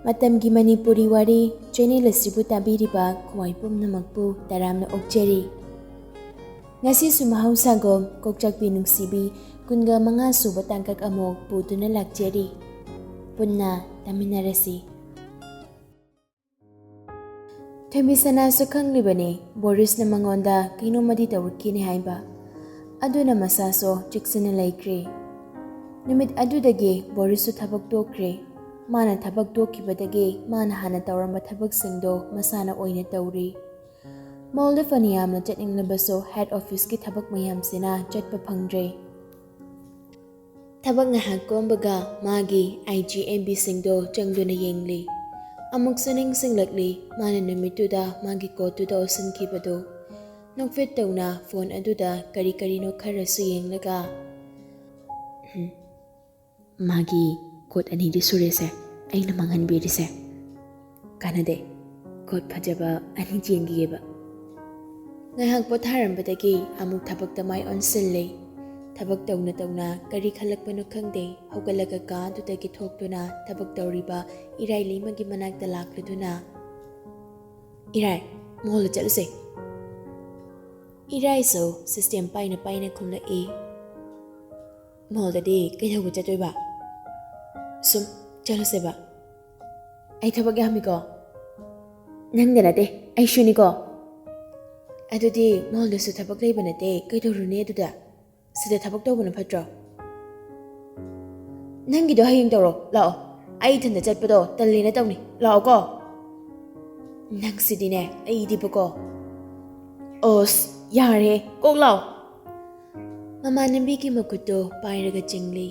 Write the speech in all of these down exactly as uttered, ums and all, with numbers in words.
ꯃꯇꯝꯒꯤ ꯃꯅꯤꯄꯨꯔꯤ ꯋꯥꯔꯤ ꯆꯦꯅꯦꯜ ꯑꯁꯤꯕꯨ ꯇꯥꯕꯤꯔꯤꯕ ꯈ꯭ꯋꯥꯏ ꯄꯨꯝꯅꯃꯛꯄꯨ ꯇꯔꯥꯝꯅ ꯑꯣꯛꯆꯔꯤ꯫ ꯉꯁꯤꯁꯨ ꯃꯍꯧꯁꯥꯒꯨꯝ ꯀꯣꯛꯆꯥꯛꯄꯤ ꯅꯨꯡꯁꯤꯕꯤ ꯀꯨꯟꯒ ꯃꯉꯥ ꯁꯨꯕ ꯇꯥꯡꯀꯛ ꯑꯃꯨꯛ ꯄꯨꯗꯨꯅ ꯂꯥꯛꯆꯔꯤ꯫ ꯄꯨꯟꯅ ꯇꯥꯃꯤꯟꯅꯔꯁꯤ꯫ ꯊꯣꯏꯕꯤꯁꯅꯥꯁꯨ ꯈꯪꯂꯤꯕꯅꯤ ꯕꯣꯔꯤꯁꯅ ꯃꯉꯣꯟꯗ ꯀꯩꯅꯣꯝꯃꯗꯤ ꯇꯧꯔꯛꯈꯤꯅꯤ ꯍꯥꯏꯕ꯫ ꯑꯗꯨꯅ ꯃꯁꯥꯁꯨ ꯆꯦꯛꯁꯤꯟꯅ ꯂꯩꯈ꯭ꯔꯦ꯫ ꯅꯨꯃꯤꯠ ꯑꯗꯨꯗꯒꯤ ꯕꯣꯔꯤꯁꯁꯨ ꯊꯕꯛ ꯇꯣꯛꯈ꯭ꯔꯦ꯫ ꯃꯥꯅ ꯊꯕꯛ ꯇꯣꯛꯈꯤꯕꯗꯒꯤ ꯃꯥꯅ ꯍꯥꯟꯅ ꯇꯧꯔꯝꯕ ꯊꯕꯛꯁꯤꯡꯗꯣ ꯃꯁꯥꯅ ꯑꯣꯏꯅ ꯇꯧꯔꯤ꯫ ꯃꯣꯜꯗ ꯐꯅꯌꯥꯝꯅ ꯆꯠꯅꯤꯡꯂꯕꯁꯨ ꯍꯦꯗ ꯑꯣꯐꯤꯁꯀꯤ ꯊꯕꯛ ꯃꯌꯥꯝꯁꯤꯅ ꯆꯠꯄ ꯐꯪꯗ꯭ꯔꯦ꯫ ꯊꯕꯛ ꯉꯥꯏꯍꯥꯛ ꯀꯣꯝꯕꯒ ꯃꯥꯒꯤ ꯑꯥꯏ ꯖꯤ ꯑꯦꯝ ꯕꯤꯁꯤꯡꯗꯣ ꯆꯪꯗꯨꯅ ꯌꯦꯡꯂꯤ꯫ ꯑꯃꯨꯛꯁꯨ ꯅꯤꯡꯁꯤꯡꯂꯛꯂꯤ ꯃꯥꯅ ꯅꯨꯃꯤꯠꯇꯨꯗ ꯃꯥꯒꯤ ꯀꯣꯠꯇꯨꯗ ꯑꯣꯠꯁꯤꯟꯈꯤꯕꯗꯨ꯫ ꯅꯣꯛꯐꯦꯠ ꯇꯧꯅ ꯐꯣꯟ ꯑꯗꯨꯗ ꯀꯔꯤ ꯀꯔꯤꯅꯣ ꯈꯔꯁꯨ ꯌꯦꯡꯂꯒ, "ꯍꯝ, ꯃꯥꯒꯤ ꯀꯣꯠ ꯑꯅꯤꯗꯤ ꯁꯨꯔꯦꯁꯦ ꯑꯩꯅ ꯃꯥꯡꯍꯟꯕꯤꯔꯤꯁꯦ꯫ ꯀꯥꯟꯅꯗꯦ, ꯀꯣꯠ ꯐꯖꯕ ꯑꯅꯤ ꯆꯦꯟꯈꯤꯑꯕ꯫" ꯉꯥꯏꯍꯥꯛ ꯄꯣꯊꯥꯔꯝꯕꯗꯒꯤ ꯑꯃꯨꯛ ꯊꯕꯛꯇ ꯃꯥꯏ ꯑꯣꯟꯁꯤꯜꯂꯦ꯫ ꯊꯕꯛ ꯇꯧꯅ ꯇꯧꯅ ꯀꯔꯤ ꯈꯜꯂꯛꯄꯅꯣ ꯈꯪꯗꯦ, ꯍꯧꯒꯠꯂꯒ ꯀꯥ ꯑꯗꯨꯗꯒꯤ ꯊꯣꯛꯇꯨꯅ ꯊꯕꯛ ꯇꯧꯔꯤꯕ ꯏꯔꯥꯏꯂꯩꯃꯒꯤ ꯃꯅꯥꯛꯇ ꯂꯥꯛꯂꯗꯨꯅ, "ꯏꯔꯥꯏ, ꯃꯣꯜꯗ ꯆꯠꯂꯨꯁꯦ꯫" ꯏꯔꯥꯏꯁꯨ ꯁꯤꯁꯇꯦꯝ ꯄꯥꯏꯅ ꯄꯥꯏꯅ ꯈꯨꯝꯂꯛꯏ, "ꯃꯣꯜꯗꯗꯤ ꯀꯩꯗꯧꯕ ꯆꯠꯇꯣꯏꯕ? ꯁꯨꯝ ꯆꯠꯂꯨꯁꯦꯕ꯫ ꯑꯩ ꯊꯕꯛ ꯌꯥꯝꯃꯤꯀꯣ꯫" "ꯅꯪꯗ ꯅꯠꯇꯦ, ꯑꯩꯁꯨꯅꯤꯀꯣ꯫" "ꯑꯗꯨꯗꯤ ꯃꯣꯜꯗꯁꯨ ꯊꯕꯛ ꯂꯩꯕ ꯅꯠꯇꯦ, ꯀꯩꯗꯧꯔꯨꯅꯤ ꯑꯗꯨꯗ? ꯁꯤꯗ ꯊꯕꯛ ꯇꯧꯕꯅ ꯐꯠꯇ꯭ꯔꯣ?" "ꯅꯪꯒꯤꯗꯣ ꯍꯌꯦꯡ ꯇꯧꯔꯣ, ꯂꯥꯛꯑꯣ꯫ ꯑꯩ ꯏꯊꯟꯗ ꯆꯠꯄꯗꯣ ꯇꯜꯂꯦꯅ ꯇꯧꯅꯤ, ꯂꯥꯛꯑꯣꯀꯣ꯫" "ꯅꯪꯁꯤꯗꯤꯅꯦ, ꯑꯩꯗꯤꯕꯀꯣ꯫" "ꯑꯣꯁ, ꯌꯥꯔꯦ, ꯀꯣꯛ ꯂꯥꯛꯑꯣ꯫" ꯃꯃꯥꯟꯅꯕꯤꯒꯤ ꯃꯈꯨꯠꯇꯣ ꯄꯥꯏꯔꯒ ꯆꯤꯡꯂꯤ꯫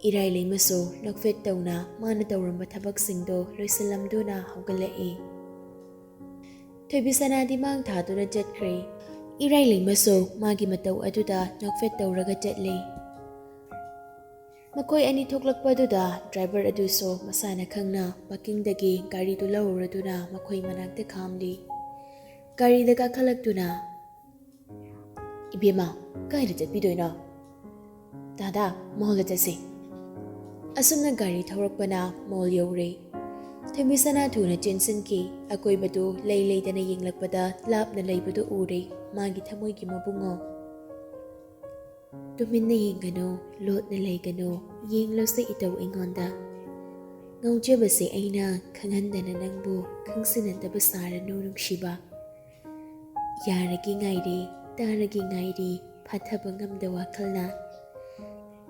ꯏꯔꯥꯏꯂꯩꯃꯁꯨ ꯅꯣꯛꯐꯦꯠ ꯇꯧꯅ ꯃꯥꯅ ꯇꯧꯔꯝꯕ ꯊꯕꯛꯁꯤꯡꯗꯣ ꯂꯣꯏꯁꯤꯜꯂꯝꯗꯨꯅ ꯍꯧꯒꯠꯂꯛꯏ꯫ ꯊꯣꯏꯕꯤꯁꯅꯥꯗꯤ ꯃꯥꯡ ꯊꯥꯗꯨꯅ ꯆꯠꯈ꯭ꯔꯦ꯫ ꯏꯔꯥꯏꯂꯩꯃꯁꯨ ꯃꯥꯒꯤ ꯃꯇꯧ ꯑꯗꯨꯗ ꯅꯣꯛꯐꯦꯠ ꯇꯧꯔꯒ ꯆꯠꯂꯤ꯫ ꯃꯈꯣꯏ ꯑꯅꯤ ꯊꯣꯛꯂꯛꯄꯗꯨꯗ ꯗ꯭ꯔꯥꯏꯚꯔ ꯑꯗꯨꯁꯨ ꯃꯁꯥꯅ ꯈꯪꯅ ꯄꯥꯔꯀꯤꯡꯗꯒꯤ ꯒꯥꯔꯤꯗꯨ ꯂꯧꯔꯨꯔꯗꯨꯅ ꯃꯈꯣꯏ ꯃꯅꯥꯛꯇ ꯈꯥꯝꯂꯤ꯫ ꯒꯥꯔꯤꯗ ꯀꯥꯈꯠꯂꯛꯇꯨꯅ, "ꯏꯕꯦꯝꯃ, ꯀꯥꯏꯗ ꯆꯠꯄꯤꯗꯣꯏꯅꯣ?" "ꯗꯥꯗꯥ, ꯃꯣꯜꯗ ꯆꯠꯁꯤ꯫" ꯑꯁꯨꯝꯅ ꯒꯥꯔꯤ ꯊꯧꯔꯛꯄꯅ ꯃꯣꯜ ꯌꯧꯔꯦ꯫ ꯊꯣꯏꯕꯤꯁꯅꯥ ꯊꯨꯅ ꯆꯦꯟꯁꯤꯟꯈꯤ꯫ ꯑꯀꯣꯏꯕꯗꯨ ꯂꯩ ꯂꯩꯗꯅ ꯌꯦꯡꯂꯛꯄꯗ ꯂꯥꯞꯅ ꯂꯩꯕꯗꯨ ꯎꯔꯦ꯫ ꯃꯥꯒꯤ ꯊꯃꯣꯏꯒꯤ ꯃꯕꯨꯡꯉꯣ꯫ "ꯇꯨꯃꯤꯟꯅ ꯌꯦꯡꯒꯅꯨ, ꯂꯣꯠꯅ ꯂꯩꯒꯅꯨ, ꯌꯦꯡꯂꯨꯁꯦ ꯏꯇꯧ ꯑꯩꯉꯣꯟꯗ꯫ ꯉꯥꯎꯖꯕꯁꯦ ꯑꯩꯅ ꯈꯪꯍꯟꯗꯅ ꯅꯪꯕꯨ ꯈꯪꯁꯤꯟꯅꯗꯕ ꯁꯥꯔꯅꯨ ꯅꯨꯡꯁꯤꯕ꯫ ꯌꯥꯔꯒꯦ ꯉꯥꯏꯔꯤ, ꯇꯥꯔꯒꯦ ꯉꯥꯏꯔꯤ, ꯐꯥꯊꯕ ꯉꯝꯗ ꯋꯥꯈꯜꯅ꯫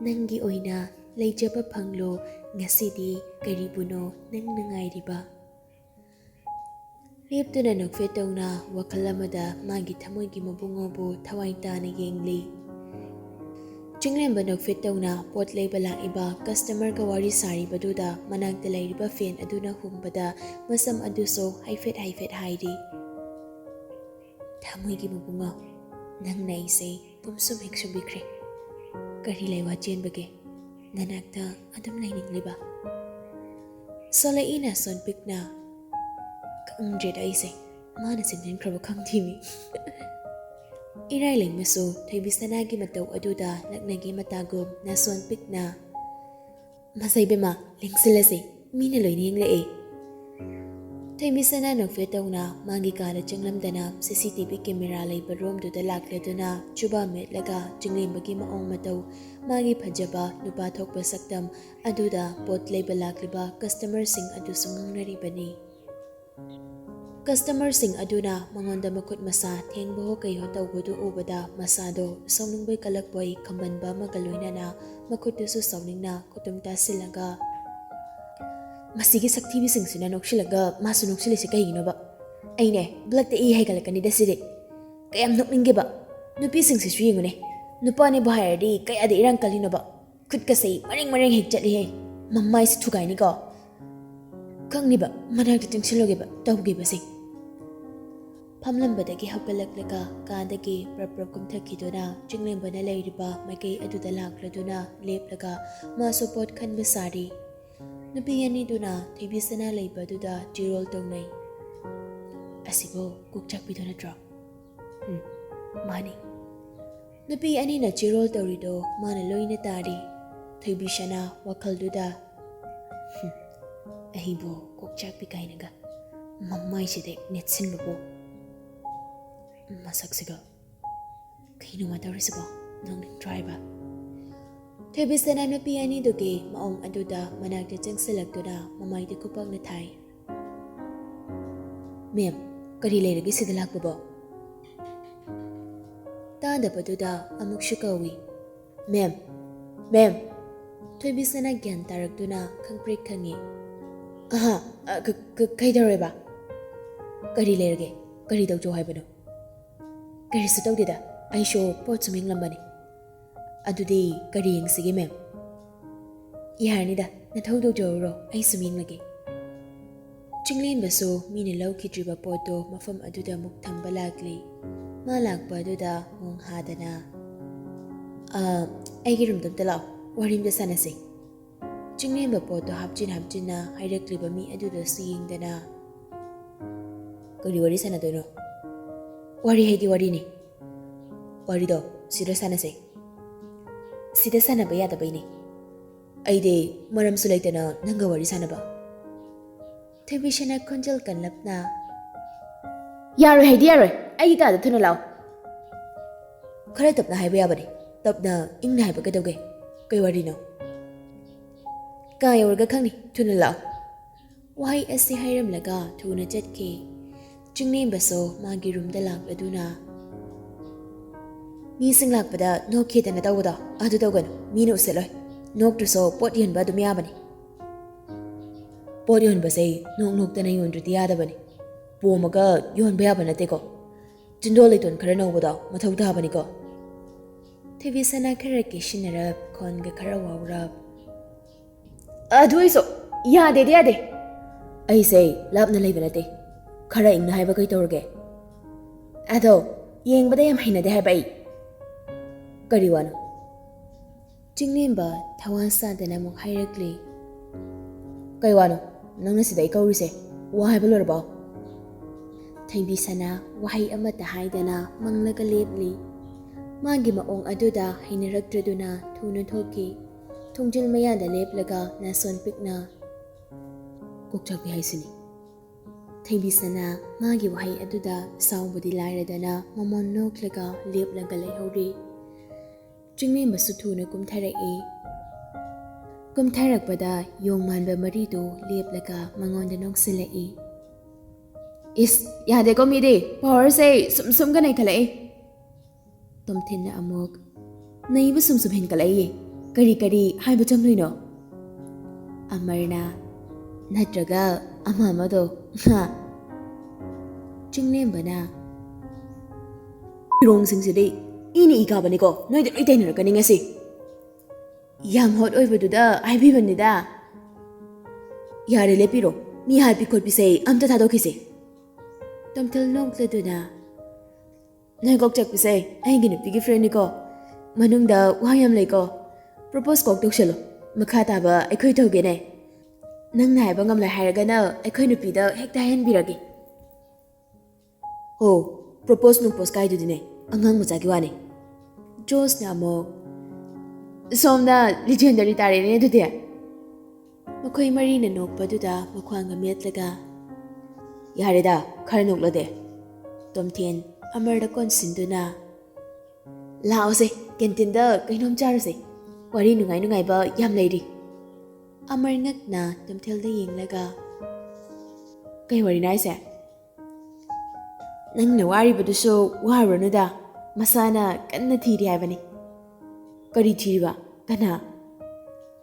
ꯅꯪꯒꯤ ꯑꯣꯏꯅ ꯂꯩꯖꯕ ꯐꯪꯂꯣ ꯉꯁꯤꯗꯤ, ꯀꯔꯤꯕꯨꯅꯣ ꯅꯪꯅ ꯉꯥꯏꯔꯤꯕ?" ꯂꯦꯞꯇꯨꯅ ꯅꯣꯛꯐꯦꯠ ꯇꯧꯅ ꯋꯥꯈꯜ ꯑꯃꯗ ꯃꯥꯒꯤ ꯊꯃꯣꯏꯒꯤ ꯃꯕꯨꯡꯉꯣꯕꯨ ꯊꯋꯥꯏ ꯇꯥꯅ ꯌꯦꯡꯂꯤ꯫ ꯆꯤꯡꯂꯦꯝꯕ ꯅꯣꯛꯐꯦꯠ ꯇꯧꯅ ꯄꯣꯠ ꯂꯩꯕ ꯂꯥꯛꯏꯕ ꯀꯁꯇꯃꯔꯒ ꯋꯥꯔꯤ ꯁꯥꯔꯤꯕꯗꯨꯗ ꯃꯅꯥꯛꯇ ꯂꯩꯔꯤꯕ ꯐꯦꯟ ꯑꯗꯨꯅ ꯍꯨꯝꯕꯗ ꯃꯁꯝ ꯑꯗꯨꯁꯨ ꯍꯥꯏꯐꯦꯠ ꯍꯥꯏꯐꯦꯠ ꯍꯥꯏꯔꯤ꯫ "ꯊꯃꯣꯏꯒꯤ ꯃꯕꯨꯡꯉꯣ, ꯅꯪꯅ ꯑꯩꯁꯦ ꯄꯨꯝꯁꯨꯝ ꯍꯦꯛ ꯁꯨꯝꯕꯤꯈ꯭ꯔꯦ꯫ ꯀꯔꯤ ꯂꯩꯋꯥ ꯆꯦꯟꯕꯒꯦ ꯅꯅꯥꯛꯇ ꯑꯗꯨꯝ ꯂꯩꯅꯤꯡꯂꯤꯕ?" ꯁꯣꯂꯛꯏ ꯅꯥꯁꯣꯟ ꯄꯤꯛꯅ꯫ "ꯈꯪꯗ꯭ꯔꯦꯗ ꯑꯩꯁꯦ, ꯃꯥꯅ ꯁꯦꯝꯖꯤꯟꯈ꯭ꯔꯕ ꯈꯪꯗꯦꯃꯤ꯫" ꯏꯔꯥꯏ ꯂꯩꯃꯁꯨ ꯊꯣꯏꯕꯤ ꯁꯅꯥꯒꯤ ꯃꯇꯧ ꯑꯗꯨꯗ ꯂꯛꯅꯒꯦ ꯃꯇꯥꯒꯨꯝ ꯅꯥꯁꯣꯟ ꯄꯤꯛꯅ꯫ "ꯃꯁꯩꯕꯦꯝꯃ, ꯂꯦꯡꯁꯤꯜꯂꯁꯤ, ꯃꯤꯅ ꯂꯣꯏꯅ ꯌꯦꯡꯂꯛꯑꯦ꯫" ꯊꯣꯏꯕꯤ ꯁꯅꯥ ꯅꯣꯛꯐꯦꯠ ꯇꯧꯅ ꯃꯥꯒꯤ ꯀꯥꯗ ꯆꯪꯂꯝꯗꯅ ꯁꯤ ꯁꯤ ꯇꯤ ꯚꯤ ꯀꯦꯃꯦꯔꯥ ꯂꯩꯕ ꯔꯣꯝꯗꯨꯗ ꯂꯥꯛꯂꯗꯨꯅ ꯆꯨꯕꯥ ꯃꯦꯠꯂꯒ ꯆꯤꯡꯂꯦꯝꯕꯒꯤ ꯃꯑꯣꯡ ꯃꯇꯧ, ꯃꯥꯒꯤ ꯐꯖꯕ ꯅꯨꯄꯥ ꯊꯣꯛꯄ ꯁꯛꯇꯝ ꯑꯗꯨꯗ ꯄꯣꯠ ꯂꯩꯕ ꯂꯥꯛꯂꯤꯕ ꯀꯁꯇꯃꯔꯁꯤꯡ ꯑꯗꯨꯁꯨ ꯉꯥꯡꯅꯔꯤꯕꯅꯤ꯫ ꯀꯁꯇꯃꯔꯁꯤꯡ ꯑꯗꯨꯅ ꯃꯉꯣꯟꯗ ꯃꯈꯨꯠ ꯃꯁꯥ ꯊꯦꯡꯕꯍꯣ ꯀꯩꯍꯣ ꯇꯧꯕꯗꯨ ꯎꯕꯗ ꯃꯁꯥꯗꯣ ꯁꯥꯎꯅꯤꯡꯕꯣꯏ ꯀꯂꯛꯄꯣꯏ ꯈꯝꯕꯟꯕ ꯑꯃꯒ ꯂꯣꯏꯅꯅ ꯃꯈꯨꯠꯇꯨꯁꯨ ꯁꯥꯎꯅꯤꯡꯅ ꯈꯨꯇꯨꯝ ꯇꯥꯁꯤꯜꯂꯒ, "ꯃꯁꯤꯒꯤ ꯁꯛꯊꯤꯕꯤꯁꯤꯡꯁꯤꯅ ꯅꯣꯛꯁꯤꯜꯂꯒ ꯃꯥꯁꯨ ꯅꯣꯛꯁꯤꯜꯂꯤꯁꯤ ꯀꯩꯒꯤꯅꯣꯕ? ꯑꯩꯅꯦ ꯕ꯭ꯂꯠꯇ ꯏ ꯍꯩꯒꯠꯂꯛꯀꯅꯤꯗ ꯁꯤꯗꯤ꯫ ꯀꯌꯥꯝ ꯅꯣꯛꯅꯤꯡꯒꯦꯕ? ꯅꯨꯄꯤꯁꯤꯡꯁꯤꯁꯨ ꯌꯦꯡꯉꯨꯅꯦ, ꯅꯨꯄꯥꯅꯦꯕꯨ ꯍꯥꯏꯔꯗꯤ ꯀꯌꯥꯗ ꯏꯔꯥꯡ ꯀꯜꯂꯤꯅꯣꯕ? ꯈꯨꯠꯀꯁꯦ ꯃꯔꯦꯡ ꯃꯔꯦꯡ ꯍꯦꯛ ꯆꯠꯂꯤꯍꯦ꯫ ꯃꯃꯥꯏꯁꯤ ꯊꯨꯒꯥꯏꯅꯤꯀꯣ꯫ ꯈꯪꯅꯤꯕ, ꯃꯅꯥꯛꯇ ꯆꯪꯁꯤꯜꯂꯨꯒꯦꯕ ꯇꯧꯒꯦꯕꯁꯦ꯫" ꯐꯝꯂꯝꯕꯗꯒꯤ ꯍꯧꯒꯠꯂꯛꯂꯒ ꯀꯥꯗꯒꯤ ꯄ꯭ꯔꯞ ꯄ꯭ꯔꯞ ꯀꯨꯝꯊꯈꯤꯗꯨꯅ ꯆꯤꯡꯂꯦꯝꯕꯅ ꯂꯩꯔꯤꯕ ꯃꯥꯏꯀꯩ ꯑꯗꯨꯗ ꯂꯥꯛꯂꯗꯨꯅ ꯂꯦꯞꯂꯒ ꯃꯥꯁꯨ ꯄꯣꯠ ꯈꯟꯕ ꯁꯥꯔꯤ꯫ ꯅꯨꯄꯤ ꯑꯅꯤꯗꯨꯅ ꯊꯣꯏꯕꯤ ꯁꯅꯥ ꯂꯩꯕꯗꯨꯗ ꯆꯤꯔꯣꯜ ꯇꯧꯅꯩ꯫ "ꯑꯁꯤꯕꯨ ꯀꯣꯛꯆꯥꯛꯄꯤꯗꯣ ꯅꯠꯇ꯭ꯔꯣ?" "ꯎꯝ, ꯃꯥꯅꯤ꯫" ꯅꯨꯄꯤ ꯑꯅꯤꯅ ꯆꯤꯔꯣꯜ ꯇꯧꯔꯤꯗꯣ ꯃꯥꯅ ꯂꯣꯏꯅ ꯇꯥꯔꯤ꯫ ꯊꯣꯏꯕꯤ ꯁꯅꯥ ꯋꯥꯈꯜꯗꯨꯗ, "ꯍꯨꯝ, ꯑꯩꯕꯨ ꯀꯣꯛ ꯆꯥꯛꯄꯤ ꯀꯥꯏꯅꯒ ꯃꯃꯥꯏꯁꯤꯗ ꯅꯦꯠꯁꯤꯟꯕꯕꯨ꯫ ꯃꯁꯛꯁꯤꯒ ꯀꯩꯅꯣꯃ ꯇꯧꯔꯤꯁꯤꯕꯣ? ꯅꯣꯛꯅꯤꯡꯗ꯭ꯔꯣ ꯍꯥꯏꯕ? ꯊꯣꯏꯕꯤꯁꯅꯥ ꯅꯨꯄꯤ ꯑꯅꯤꯗꯨꯒꯤ ꯃꯑꯣꯡ ꯑꯗꯨꯗ ꯃꯅꯥꯛꯇ ꯆꯪꯁꯤꯜꯂꯛꯇꯨꯅ ꯃꯃꯥꯏꯗ ꯈꯨꯄꯥꯛꯅ ꯊꯥꯏ꯫ "ꯃꯦꯝ, ꯀꯔꯤ ꯂꯩꯔꯒꯦ ꯁꯤꯗ ꯂꯥꯛꯄꯕꯣ?" ꯇꯥꯗꯕꯗꯨꯗ ꯑꯃꯨꯛꯁꯨ ꯀꯧꯏ, "ꯃꯦꯝ, ꯃꯦꯝ!" ꯊꯣꯏꯕꯤꯁꯅꯥ ꯒ꯭ꯌꯥꯟ ꯇꯥꯔꯛꯇꯨꯅ ꯈꯪꯄ꯭ꯔꯦꯛ ꯈꯪꯉꯤ꯫ "ꯑꯍꯥ, ꯑ, ꯀ-, ꯀ-, ꯀꯩꯗꯧꯔꯦꯕ? ꯀꯔꯤ ꯂꯩꯔꯒꯦ? ꯀꯔꯤ ꯇꯧꯖꯧ ꯍꯥꯏꯕꯅꯣ?" "ꯀꯔꯤꯁꯨ ꯇꯧꯗꯦꯗ, ꯑꯩꯁꯨ ꯄꯣꯠ ꯁꯨꯝ ꯌꯦꯡꯂꯝꯕꯅꯤ꯫" "ꯑꯗꯨꯗꯤ ꯀꯔꯤ ꯌꯦꯡꯁꯤꯒꯦ, ꯃꯦꯝ?" "ꯌꯥꯔꯅꯤꯗ, ꯅꯊꯧ ꯇꯧꯖꯔꯨꯔꯣ, ꯑꯩ ꯁꯨꯝ ꯌꯦꯡꯂꯒꯦ꯫" ꯆꯤꯡꯂꯦꯟꯕꯁꯨ ꯃꯤꯅ ꯂꯧꯈꯤꯗ꯭ꯔꯤꯕ ꯄꯣꯠꯇꯣ ꯃꯐꯝ ꯑꯗꯨꯗ ꯑꯃꯨꯛ ꯊꯝꯕ ꯂꯥꯛꯂꯤ꯫ ꯃꯥ ꯂꯥꯛꯄ ꯑꯗꯨꯗ ꯃꯣꯡ ꯍꯥꯗꯅ, "ꯑ, ꯑꯩꯒꯤ ꯔꯨꯝꯗ ꯑꯝꯇ ꯂꯥꯛꯑꯣ, ꯋꯥꯔꯤ ꯑꯝꯇ ꯁꯥꯟꯅꯁꯤ꯫" ꯆꯤꯡꯂꯦꯟꯕ ꯄꯣꯠꯇꯣ ꯍꯥꯞꯆꯤꯟ ꯍꯥꯞꯆꯤꯟꯅ ꯍꯥꯏꯔꯛꯂꯤꯕ ꯃꯤ ꯑꯗꯨꯗꯁꯨ ꯌꯦꯡꯗꯅ, "ꯀꯔꯤ ꯋꯥꯔꯤ ꯁꯥꯟꯅꯗꯣꯏꯅꯣ?" "ꯋꯥꯔꯤ ꯍꯥꯏꯗꯤ ꯋꯥꯔꯤꯅꯤ꯫ ꯋꯥꯔꯤꯗꯣ ꯁꯤꯗ ꯁꯥꯟꯅꯁꯦ꯫ ꯁꯤꯗ ꯁꯥꯟꯅꯕ ꯌꯥꯗꯕꯩꯅꯦ꯫ ꯑꯩꯗꯤ ꯃꯔꯝꯁꯨ ꯂꯩꯇꯅ ꯅꯪꯒ ꯋꯥꯔꯤ ꯁꯥꯟꯅꯕ꯫" ꯊꯣꯏꯕꯤꯁꯅꯥ ꯈꯣꯟꯖꯦꯜ ꯀꯜꯂꯞꯅ, "ꯌꯥꯔꯣꯏ ꯍꯥꯏꯗꯤ ꯌꯥꯔꯣꯏ, ꯑꯩꯒꯤ ꯀꯥꯗ ꯊꯨꯅ ꯂꯥꯛꯑꯣ꯫" "ꯈꯔ ꯇꯞꯅ ꯍꯥꯏꯕ ꯌꯥꯕꯅꯤ, ꯇꯞꯅ ꯏꯪꯅ ꯍꯥꯏꯕ ꯀꯩꯗꯧꯒꯦ? ꯀꯩ ꯋꯥꯔꯤꯅꯣ?" "ꯀꯥ ꯌꯧꯔꯒ ꯈꯪꯅꯤ, ꯊꯨꯅ ꯂꯥꯛꯑꯣ꯫" ꯋꯥꯍꯩ ꯑꯁꯤ ꯍꯥꯏꯔꯝꯂꯒ ꯊꯨꯅ ꯆꯠꯈꯤ꯫ ꯆꯤꯡꯂꯦꯝꯕꯁꯨ ꯃꯥꯒꯤ ꯔꯨꯝꯗ ꯂꯥꯛꯂꯗꯨꯅ, "ꯃꯤꯁꯤꯡ ꯂꯥꯛꯄꯗ ꯅꯣꯛꯈꯤꯗꯅ ꯇꯧꯕꯗꯣ ꯑꯗꯨ ꯇꯧꯒꯅꯨ, ꯃꯤꯅ ꯎꯁꯤꯠꯂꯣꯏ꯫ ꯅꯣꯛꯇ꯭ꯔꯁꯨ ꯄꯣꯠ ꯌꯣꯟꯕ ꯑꯗꯨꯝ ꯌꯥꯕꯅꯤ꯫" "ꯄꯣꯠ ꯌꯣꯟꯕꯁꯦ ꯅꯣꯛ ꯅꯣꯛꯇꯅ ꯌꯣꯟꯗ꯭ꯔꯗꯤ ꯌꯥꯗꯕꯅꯤ꯫ ꯄꯣꯝꯃꯒ ꯌꯣꯟꯕ ꯌꯥꯕ ꯅꯠꯇꯦꯀꯣ꯫ ꯆꯤꯟꯗꯣꯜ ꯂꯩꯇꯣꯟ ꯈꯔ ꯅꯧꯕꯗꯣ ꯃꯊꯧ ꯇꯥꯕꯅꯤꯀꯣ꯫" ꯊꯣꯏꯕꯤꯁꯅꯥ ꯈꯔ ꯀꯦꯁꯤꯟꯅꯔꯞ, ꯈꯣꯟꯒ ꯈꯔ ꯋꯥꯎꯔꯞ, "ꯑꯗꯨ ꯑꯣꯏꯁꯨ ꯌꯥꯗꯦꯗꯤ ꯌꯥꯗꯦ꯫" "ꯑꯩꯁꯦ ꯂꯥꯞꯅ ꯂꯩꯕ ꯅꯠꯇꯦ, ꯈꯔ ꯏꯪꯅ ꯍꯥꯏꯕ ꯀꯩ ꯇꯧꯔꯒꯦ? ꯑꯗꯣ ꯌꯦꯡꯕꯗ ꯌꯥꯝ ꯍꯩꯅꯗꯦ ꯍꯥꯏꯕ ꯑꯩ꯫" "ꯀꯔꯤ ꯋꯥꯅꯣ?" ꯆꯤꯡꯂꯦꯝꯕ ꯊꯋꯥ ꯁꯥꯗꯅ ꯑꯃꯨꯛ ꯍꯥꯏꯔꯛꯂꯤ꯫ "ꯀꯩ ꯋꯥꯅꯣ ꯅꯪꯅ ꯁꯤꯗ ꯑꯩ ꯀꯧꯔꯤꯁꯦ? ꯋꯥ ꯍꯥꯏꯕ ꯂꯣꯏꯔꯕꯣ?" ꯊꯣꯏꯕꯤꯁꯅꯥ ꯋꯥꯍꯩ ꯑꯃꯠꯇ ꯍꯥꯏꯗꯅ ꯃꯪꯂꯒ ꯂꯦꯞꯂꯤ꯫ ꯃꯥꯒꯤ ꯃꯑꯣꯡ ꯑꯗꯨꯗ ꯍꯩꯅꯔꯛꯇ꯭ꯔꯗꯨꯅ ꯊꯨꯅ ꯊꯣꯛꯈꯤ꯫ ꯊꯣꯡꯖꯤꯜ ꯃꯌꯥꯗ ꯂꯦꯞꯂꯒ ꯅꯥꯁꯣꯟ ꯄꯤꯛꯅ, ꯀꯣꯛꯆꯥꯛꯄꯤ ꯍꯥꯏꯁꯤꯅꯤ꯫ ꯊꯣꯏꯕꯤꯁꯅꯥ ꯃꯥꯒꯤ ꯋꯥꯍꯩ ꯑꯗꯨꯗ ꯁꯥꯎꯕꯗꯤ ꯂꯥꯏꯔꯗꯅ ꯃꯃꯣꯟ ꯅꯣꯛꯂꯒ ꯂꯦꯞꯂꯒ ꯂꯩꯍꯧꯔꯤ꯫ ꯆꯤꯡꯂꯦꯝꯕꯁꯨ ꯊꯨꯅ ꯀꯨꯝꯊꯔꯛꯏ꯫ ꯀꯨꯝꯊꯔꯛꯄꯗ ꯌꯣꯡ ꯃꯥꯟꯕ ꯃꯔꯤꯗꯨ ꯂꯦꯞꯂꯒ ꯃꯉꯣꯟꯗ ꯅꯣꯛꯁꯤꯜꯂꯛꯏ꯫ "ꯏꯁ, ꯌꯥꯗꯦꯀꯣ ꯃꯤꯗꯤ, ꯄꯥꯋꯔꯁꯦ ꯁꯨꯝ ꯁꯨꯝꯒ ꯅꯩꯈꯠꯂꯛꯏ꯫" ꯇꯣꯝꯊꯤꯟꯅ ꯑꯃꯨꯛ, "ꯅꯩꯕ ꯁꯨꯝ ꯁꯨꯝ ꯍꯦꯟꯀꯠꯂꯛꯏꯌꯦ, ꯀꯔꯤ ꯀꯔꯤ ꯍꯥꯏꯕ ꯆꯪꯗꯣꯏꯅꯣ?" ꯑꯃꯔꯅ, "ꯅꯠꯇ꯭ꯔꯒ ꯑꯃ ꯑꯃꯗꯣ, ꯍꯥ?" ꯆꯤꯡꯂꯦꯝꯕꯅ, "ꯐꯤꯔꯣꯡꯁꯤꯡꯁꯤꯗꯤ ꯏꯅ ꯏ ꯀꯥꯕꯅꯤꯀꯣ, ꯅꯣꯏꯗ ꯂꯣꯏ ꯇꯩꯅꯔꯛꯀꯅꯤ ꯉꯁꯤ꯫ ꯌꯥꯝ ꯍꯣꯠ ꯑꯣꯏꯕꯗꯨꯗ ꯍꯥꯏꯕꯤꯕꯅꯤꯗ꯫ ꯌꯥꯔꯦ, ꯂꯦꯞꯄꯤꯔꯣ, ꯃꯤ ꯍꯥꯠꯄꯤ ꯈꯣꯠꯄꯤꯁꯦ ꯑꯝꯇ ꯊꯥꯗꯣꯛꯈꯤꯁꯦ꯫" ꯇꯣꯝꯊꯤꯜ ꯅꯣꯛꯂꯗꯨꯅ, "ꯅꯣꯏ ꯀꯣꯛ ꯆꯥꯛꯄꯤꯁꯦ ꯑꯩꯒꯤ ꯅꯨꯄꯤꯒꯤ ꯐ꯭ꯔꯦꯟꯅꯤꯀꯣ, ꯃꯅꯨꯡꯗ ꯋꯥ ꯌꯥꯝ ꯂꯩꯀꯣ꯫ ꯄ꯭ꯔꯣꯄꯣꯁ ꯀꯣꯛ ꯇꯧꯁꯜꯂꯣ, ꯃꯈꯥ ꯇꯥꯕ ꯑꯩꯈꯣꯏ ꯇꯧꯒꯦꯅꯦ꯫ ꯅꯪꯅ ꯍꯥꯏꯕ ꯉꯝꯂꯣꯏ ꯍꯥꯏꯔꯒꯅ ꯑꯩꯈꯣꯏ ꯅꯨꯄꯤꯗ ꯍꯦꯛꯇ ꯍꯥꯏꯍꯟꯕꯤꯔꯒꯦ꯫" "ꯍꯣ, ꯄ꯭ꯔꯣꯄꯣꯁ ꯅꯨꯡꯄꯣꯁ ꯀꯥꯏꯗꯨꯗꯤꯅꯦ, ꯑꯉꯥꯡ ꯃꯆꯥꯒꯤ ꯋꯥꯅꯤ꯫" ꯖꯣꯁꯅ ꯑꯃꯨꯛ, "ꯁꯣꯝꯗ ꯂꯤꯖꯦꯟꯗꯔꯤ ꯇꯥꯔꯦꯅꯦ ꯑꯗꯨꯗꯤ꯫" ꯃꯈꯣꯏ ꯃꯔꯤꯅ ꯅꯣꯛꯄꯗꯨꯗ ꯃꯈ꯭ꯋꯥꯡꯒ ꯃꯦꯠꯂꯒ, "ꯌꯥꯔꯦꯗ, ꯈꯔ ꯅꯣꯛꯂꯗꯦ꯫" ꯇꯣꯝꯊꯤꯟ ꯑꯃꯔꯗ ꯀꯣꯟꯁꯤꯟꯗꯨꯅ, "ꯂꯥꯛꯑꯣꯁꯦ, ꯀꯦꯟꯇꯤꯟꯗ ꯀꯩꯅꯣꯝ ꯆꯥꯔꯨꯁꯦ, ꯋꯥꯔꯤ ꯅꯨꯡꯉꯥꯏ ꯅꯨꯡꯉꯥꯏꯕ ꯌꯥꯝ ꯂꯩꯔꯤ꯫" ꯑꯃꯔ ꯉꯛꯅ ꯇꯣꯝꯊꯤꯜꯗ ꯌꯦꯡꯂꯒ, "ꯀꯩ ꯋꯥꯔꯤꯅꯣ ꯍꯥꯏꯁꯦ?" "ꯅꯪꯅ ꯋꯥꯔꯤꯕꯗꯨꯁꯨ ꯋꯥꯔꯨꯔꯅꯨꯗ, ꯃꯁꯥꯅ ꯀꯟꯅ ꯊꯤꯔꯤ ꯍꯥꯏꯕꯅꯤ꯫" "ꯀꯔꯤ ꯊꯤꯔꯤꯕ? ꯀꯅꯥ?"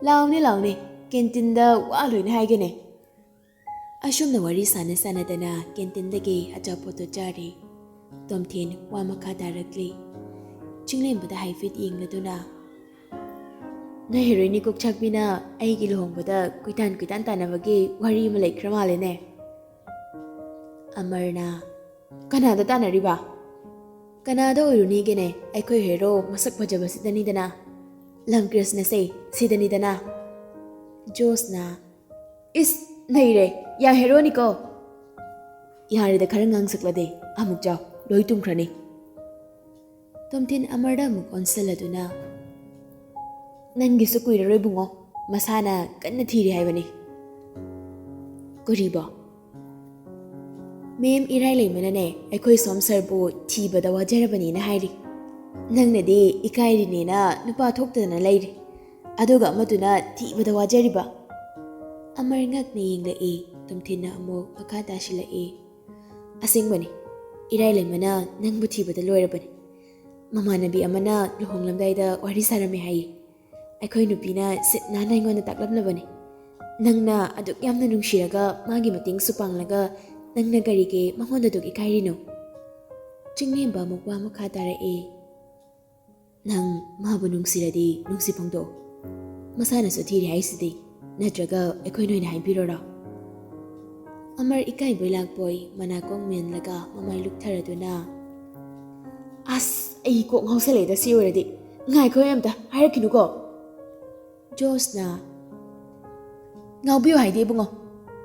"ꯂꯥꯎꯅꯦ, ꯂꯥꯎꯅꯦ, ꯀꯦꯟꯇꯤꯟꯗ ꯋꯥ ꯂꯣꯏꯅ ꯍꯥꯏꯒꯦꯅꯦ꯫" ꯑꯁꯨꯝꯅ ꯋꯥꯔꯤ ꯁꯥꯟꯅ ꯁꯥꯟꯅꯗꯅ ꯀꯦꯟꯇꯤꯟꯗꯒꯤ ꯑꯆꯥꯄꯣꯠꯇꯨ ꯆꯥꯔꯤ꯫ ꯇꯣꯝꯊꯤꯟ ꯋꯥ ꯃꯈꯥ ꯇꯥꯔꯛꯂꯤ꯫ ꯆꯤꯡꯂꯦꯝꯕꯗ ꯍꯥꯏꯐꯦꯠ ꯌꯦꯡꯂꯗꯨꯅ, "ꯅꯣꯏ ꯍꯦꯔꯣꯏꯟ ꯀꯣꯛꯆꯥꯛꯄꯤꯅ ꯑꯩꯒꯤ ꯂꯨꯍꯣꯡꯕꯗ ꯀꯣꯏꯇꯥꯟ ꯀꯣꯏꯇꯥꯟ ꯇꯥꯟꯅꯕꯒꯤ ꯋꯥꯔꯤ ꯑꯃ ꯂꯩꯈ꯭ꯔ ꯃꯥꯜꯂꯦꯅꯦ꯫" ꯑꯃꯔꯅ, "ꯀꯅꯥꯗ ꯇꯥꯟꯅꯔꯤꯕ?" "ꯀꯅꯥꯗ ꯑꯣꯏꯔꯨꯅꯤꯒꯦꯅꯦ, ꯑꯩꯈꯣꯏ ꯍꯦꯔꯣ ꯃꯁꯛ ꯐꯖꯕꯁꯤꯗꯅꯤꯗꯅ, ꯂꯝ ꯀ꯭ꯔꯤꯁꯅꯁꯦ ꯁꯤꯗꯅꯤꯗꯅ꯫" ꯖꯣꯁꯅ, "ꯏꯁ, ꯅꯩꯔꯦ, ꯌꯥ ꯍꯦꯔꯣꯅꯤꯀꯣ꯫" "ꯌꯥꯔꯦꯗ, ꯈꯔ ꯉꯥꯡꯁꯛꯂꯗꯦ, ꯑꯃꯨꯛ ꯆꯥꯎ, ꯂꯣꯏ ꯇꯨꯝꯈ꯭ꯔꯅꯤ꯫" ꯇꯣꯝꯊꯤꯟ ꯑꯃꯔꯗ ꯑꯃꯨꯛ ꯑꯣꯟꯁꯤꯜꯂꯗꯨꯅ, "ꯅꯪꯒꯤꯁꯨ ꯀꯨꯏꯔꯔꯣꯏ ꯕꯨꯡꯉꯣ, ꯃꯁꯥꯅ ꯀꯟꯅ ꯊꯤꯔꯤ ꯍꯥꯏꯕꯅꯤ꯫" ꯀꯔꯤꯕꯣ? ꯃꯦꯝ ꯏꯔꯥꯏꯂꯩꯃꯅꯅꯦ ꯑꯩꯈꯣꯏ ꯁꯣꯝ ꯁꯔꯕꯨ ꯊꯤꯕꯗ ꯋꯥꯖꯔꯕꯅꯤꯅ ꯍꯥꯏꯔꯤ꯫ ꯅꯪꯅꯗꯤ ꯏꯀꯥꯏꯔꯤꯅꯦꯅ ꯅꯨꯄꯥ ꯊꯣꯛꯇꯗꯅ ꯂꯩꯔꯤ, ꯑꯗꯨꯒ ꯑꯃꯗꯨꯅ ꯊꯤꯕꯗ ꯋꯥꯖꯔꯤꯕ꯫ ꯑꯃꯔ ꯉꯛꯅ ꯌꯦꯡꯂꯛꯏ꯫ ꯇꯣꯝꯊꯤꯟꯅ ꯑꯃꯨꯛ ꯃꯈꯥ ꯇꯥꯁꯤꯜꯂꯛꯏ꯫ ꯑꯁꯦꯡꯕꯅꯤ, ꯏꯔꯥꯏꯂꯩꯃꯅ ꯅꯪꯕꯨ ꯊꯤꯕꯗ ꯂꯣꯏꯔꯕꯅꯤ꯫ ꯃꯃꯥꯟꯅꯕꯤ ꯑꯃꯅ ꯂꯨꯍꯣꯡꯂꯝꯗꯥꯏꯗ ꯋꯥꯔꯤ ꯁꯥꯔꯝꯃꯦ ꯍꯥꯏꯌꯦ꯫ ꯑꯩꯈꯣꯏ ꯅꯨꯄꯤꯅ ꯁꯤꯠ ꯅꯥꯟꯅ ꯑꯩꯉꯣꯟꯗ ꯇꯥꯛꯂꯝꯂꯕꯅꯤ꯫ ꯅꯪꯅ ꯑꯗꯨꯛ ꯌꯥꯝꯅ ꯅꯨꯡꯁꯤꯔꯒ ꯃꯥꯒꯤ ꯃꯇꯦꯡꯁꯨ ꯄꯥꯡꯂꯒ ꯅꯪꯅ ꯀꯔꯤꯒꯤ ꯃꯉꯣꯟꯗ ꯑꯗꯨꯛ ꯏꯀꯥꯏꯔꯤꯅꯣ? ꯆꯤꯡꯂꯦꯝꯕ ꯑꯃꯨꯛ ꯋꯥ ꯃꯈꯥ ꯇꯥꯔꯛꯏ꯫ ꯅꯪ ꯃꯥꯕꯨ ꯅꯨꯡꯁꯤꯔꯗꯤ ꯅꯨꯡꯁꯤ ꯐꯣꯡꯗꯣꯛꯑꯣ꯫ ꯃꯁꯥꯅꯁꯨ ꯊꯤꯔꯦ ꯍꯥꯏꯁꯤꯗꯤ, ꯅꯠꯇ꯭ꯔꯒ ꯑꯩꯈꯣꯏꯅ ꯑꯣꯏꯅ ꯍꯥꯏꯕꯤꯔꯣꯔꯣ? ꯑꯃꯔ ꯏꯀꯥꯏꯕꯣꯏ ꯂꯥꯛꯄꯣꯏ ꯃꯅꯥꯀꯣꯡ ꯃꯦꯟꯂꯒ ꯃꯃꯥꯏ ꯂꯨꯛꯊꯔꯗꯨꯅ, "ꯑꯁ, ꯑꯩ ꯀꯣꯛ ꯉꯥꯎꯁꯜꯂꯛꯑꯦꯗ ꯁꯤ ꯑꯣꯏꯔꯗꯤ꯫ ꯉꯥꯏꯈꯣ ꯑꯝꯇ, ꯍꯥꯏꯔꯛꯈꯤꯅꯨꯀꯣ꯫" ꯖꯣꯁꯅ, "ꯉꯥꯎꯕꯤꯌꯨ ꯍꯥꯏꯗꯤ ꯏꯕꯨꯡꯉꯣ,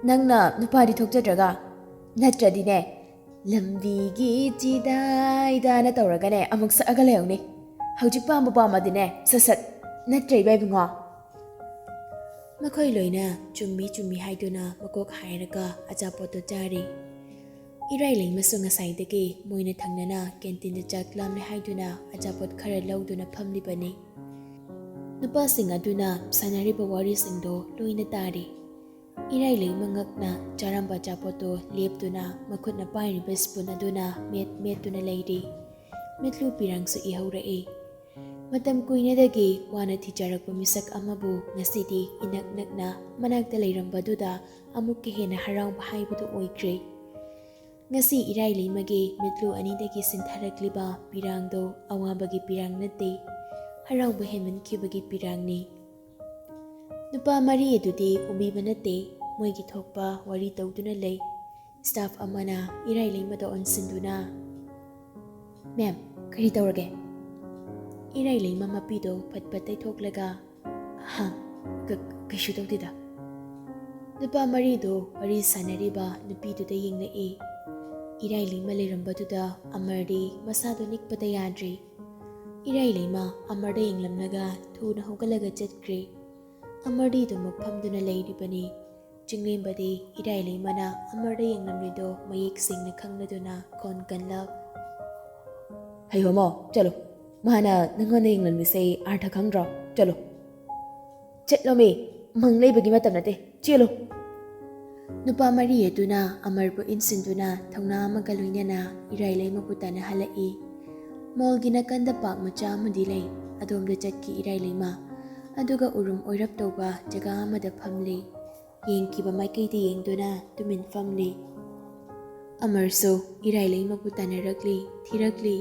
ꯅꯪꯅ ꯅꯨꯄꯥꯗꯤ ꯊꯣꯛꯆꯗ꯭ꯔꯒ, ꯅꯠꯇ꯭ꯔꯗꯤꯅꯦ, ꯂꯝꯕꯤꯒꯤ ꯆꯤꯗꯥꯏꯗꯥꯅ ꯇꯧꯔꯒꯅꯦ ꯑꯃꯨꯛ ꯁꯛꯑꯒ ꯂꯩꯍꯧꯅꯤ꯫ ꯍꯧꯖꯤꯛ ꯄꯥꯝꯕ ꯄꯥꯝꯃꯗꯤꯅꯦ ꯁꯠ ꯁꯠ, ꯅꯠꯇ꯭ꯔ ꯏꯕꯥ ꯏꯕꯨꯡꯉꯣ?" ꯃꯈꯣꯏ ꯂꯣꯏꯅ ꯆꯨꯝꯃꯤ ꯆꯨꯝꯃꯤ ꯍꯥꯏꯗꯨꯅ ꯃꯀꯣꯛ ꯍꯥꯏꯔꯒ ꯑꯆꯥꯄꯣꯠꯇꯨ ꯆꯥꯔꯤ꯫ ꯏꯔꯥꯏꯂꯩꯃꯁꯨ ꯉꯁꯥꯏꯗꯒꯤ ꯃꯣꯏꯅ ꯊꯪꯅꯅ ꯀꯦꯟꯇꯤꯟꯗ ꯆꯥꯛ ꯂꯥꯝꯂꯦ ꯍꯥꯏꯗꯨꯅ ꯑꯆꯥꯄꯣꯠ ꯈꯔ ꯂꯧꯗꯨꯅ ꯐꯝꯂꯤꯕꯅꯤ꯫ ꯅꯨꯄꯥꯁꯤꯡ ꯑꯗꯨꯅ ꯁꯥꯟꯅꯔꯤꯕ ꯋꯥꯔꯤꯁꯤꯡꯗꯣ ꯂꯣꯏꯅ ꯇꯥꯔꯤ꯫ ꯏꯔꯥꯏꯂꯩꯃ ꯉꯛꯅ ꯆꯥꯔꯝꯕ ꯑꯆꯥꯄꯣꯠꯇꯣ ꯂꯦꯞꯇꯨꯅ ꯃꯈꯨꯠꯅ ꯄꯥꯏꯔꯤꯕ ꯁ꯭ꯄꯨꯟ ꯑꯗꯨꯅ ꯃꯦꯠ ꯃꯦꯠꯇꯨꯅ ꯂꯩꯔꯤ꯫ ꯃꯤꯠꯂꯨ ꯄꯤꯔꯥꯡꯁꯨ ꯏꯍꯧꯔꯛꯏ꯫ ꯃꯇꯝ ꯀꯨꯏꯅꯗꯒꯤ ꯋꯥꯅ ꯊꯤꯖꯔꯛꯄ ꯃꯤꯁꯛ ꯑꯃꯕꯨ ꯉꯁꯤꯗꯤ ꯏꯅꯛ ꯅꯛꯅ ꯃꯅꯥꯛꯇ ꯂꯩꯔꯝꯕꯗꯨꯗ ꯑꯃꯨꯛꯀ ꯍꯦꯟꯅ ꯍꯔꯥꯎꯕ ꯍꯥꯏꯕꯗꯨ ꯑꯣꯏꯈ꯭ꯔꯦ꯫ ꯉꯁꯤ ꯏꯔꯥꯏꯂꯩꯃꯒꯤ ꯃꯤꯠꯂꯨ ꯑꯅꯤꯗꯒꯤ ꯁꯤꯟꯊꯔꯛꯂꯤꯕ ꯄꯤꯔꯥꯡꯗꯣ ꯑꯋꯥꯕꯒꯤ ꯄꯤꯔꯥꯡ ꯅꯠꯇꯦ, ꯍꯔꯥꯎꯕ ꯍꯦꯟꯃꯟꯈꯤꯕꯒꯤ ꯄꯤꯔꯥꯡꯅꯤ꯫ ꯅꯨꯄꯥ ꯃꯔꯤ ꯑꯗꯨꯗꯤ ꯎꯕꯤꯕ ꯅꯠꯇꯦ, ꯃꯣꯏꯒꯤ ꯊꯣꯛꯄ ꯋꯥꯔꯤ ꯇꯧꯗꯨꯅ ꯂꯩ꯫ ꯁ꯭ꯇꯥꯐ ꯑꯃꯅ ꯏꯔꯥꯏꯂꯩꯃꯗ ꯑꯣꯟꯁꯤꯟꯗꯨꯅ, "ꯃꯦꯝ, ꯀꯔꯤ ꯇꯧꯔꯒꯦ?" ꯏꯔꯥꯏꯂꯩꯃ ꯃꯄꯤꯗꯣ ꯐꯠ ꯐꯠ ꯇꯩꯊꯣꯛꯂꯒ, "ꯍꯥ, ꯀ-, ꯀꯩꯁꯨ ꯇꯧꯗꯦꯗ꯫" ꯅꯨꯄꯥ ꯃꯔꯤꯗꯣ ꯋꯥꯔꯤ ꯁꯥꯟꯅꯔꯤꯕ ꯅꯨꯄꯤꯗꯨꯗ ꯌꯦꯡꯂꯛꯏ꯫ ꯏꯔꯥꯏꯂꯩꯃ ꯂꯩꯔꯝꯕꯗꯨꯗ ꯑꯃꯔꯗꯤ ꯃꯁꯥꯗꯣ ꯅꯤꯛꯄꯗ ꯌꯥꯗ꯭ꯔꯦ꯫ ꯏꯔꯥꯏꯂꯩꯃ ꯑꯃꯔꯗ ꯌꯦꯡꯂꯝꯂꯒ ꯊꯨꯅ ꯍꯧꯒꯠꯂꯒ ꯆꯠꯈ꯭ꯔꯦ꯫ ꯑꯃꯔꯗꯤ ꯑꯗꯨꯃꯛ ꯐꯝꯗꯨꯅ ꯂꯩꯔꯤꯕꯅꯤ꯫ ꯆꯤꯡꯂꯦꯝꯕꯗꯤ ꯏꯔꯥꯏ ꯂꯩꯃꯅ ꯑꯃꯔꯗ ꯌꯦꯡꯂꯝꯂꯤꯗꯣ ꯃꯌꯦꯛ ꯁꯦꯡꯅ ꯈꯪꯂꯗꯨꯅ ꯈꯣꯟ ꯀꯟꯂꯞ, "ꯍꯩꯍꯣꯃꯣ, ꯆꯠꯂꯣ꯫ ꯃꯥꯅ ꯅꯪꯉꯣꯟꯗ ꯌꯦꯡꯂꯝꯂꯤꯁꯦ ꯑꯥꯔꯊ ꯈꯪꯗ꯭ꯔꯣ? ꯆꯠꯂꯣ꯫ ꯆꯠꯂꯣꯃꯤ, ꯃꯪ ꯂꯩꯕꯒꯤ ꯃꯇꯝ ꯅꯠꯇꯦ, ꯆꯦꯜꯂꯣ꯫" ꯅꯨꯄꯥ ꯃꯔꯤ ꯑꯗꯨꯅ ꯑꯃꯔꯕꯨ ꯏꯟꯁꯤꯟꯗꯨꯅ ꯊꯧꯅꯥ ꯑꯃꯒ ꯂꯣꯏꯅꯅ ꯏꯔꯥꯏ ꯂꯩꯃꯕꯨ ꯇꯥꯟꯅꯍꯜꯂꯛꯏ꯫ ꯃꯣꯜꯒꯤ ꯅꯥꯀꯟꯗ ꯄꯥꯛ ꯃꯆꯥ ꯑꯃꯗꯤ ꯂꯩ꯫ ꯑꯗꯣꯝꯗ ꯆꯠꯈꯤ ꯏꯔꯥꯏ ꯂꯩꯃ꯫ ꯑꯗꯨꯒ ꯎꯔꯨꯝ ꯑꯣꯏꯔꯞ ꯇꯧꯕ ꯖꯒꯥ ꯑꯃꯗ ꯐꯝꯂꯤ꯫ ꯌꯦꯡꯈꯤꯕ ꯃꯥꯏꯀꯩꯗ ꯌꯦꯡꯗꯨꯅ ꯇꯨꯃꯤꯟ ꯐꯝꯂꯤ꯫ ꯑꯃꯔꯁꯨ ꯏꯔꯥꯏ ꯂꯩꯃꯕꯨ ꯇꯥꯟꯅꯔꯛꯂꯤ, ꯊꯤꯔꯛꯂꯤ꯫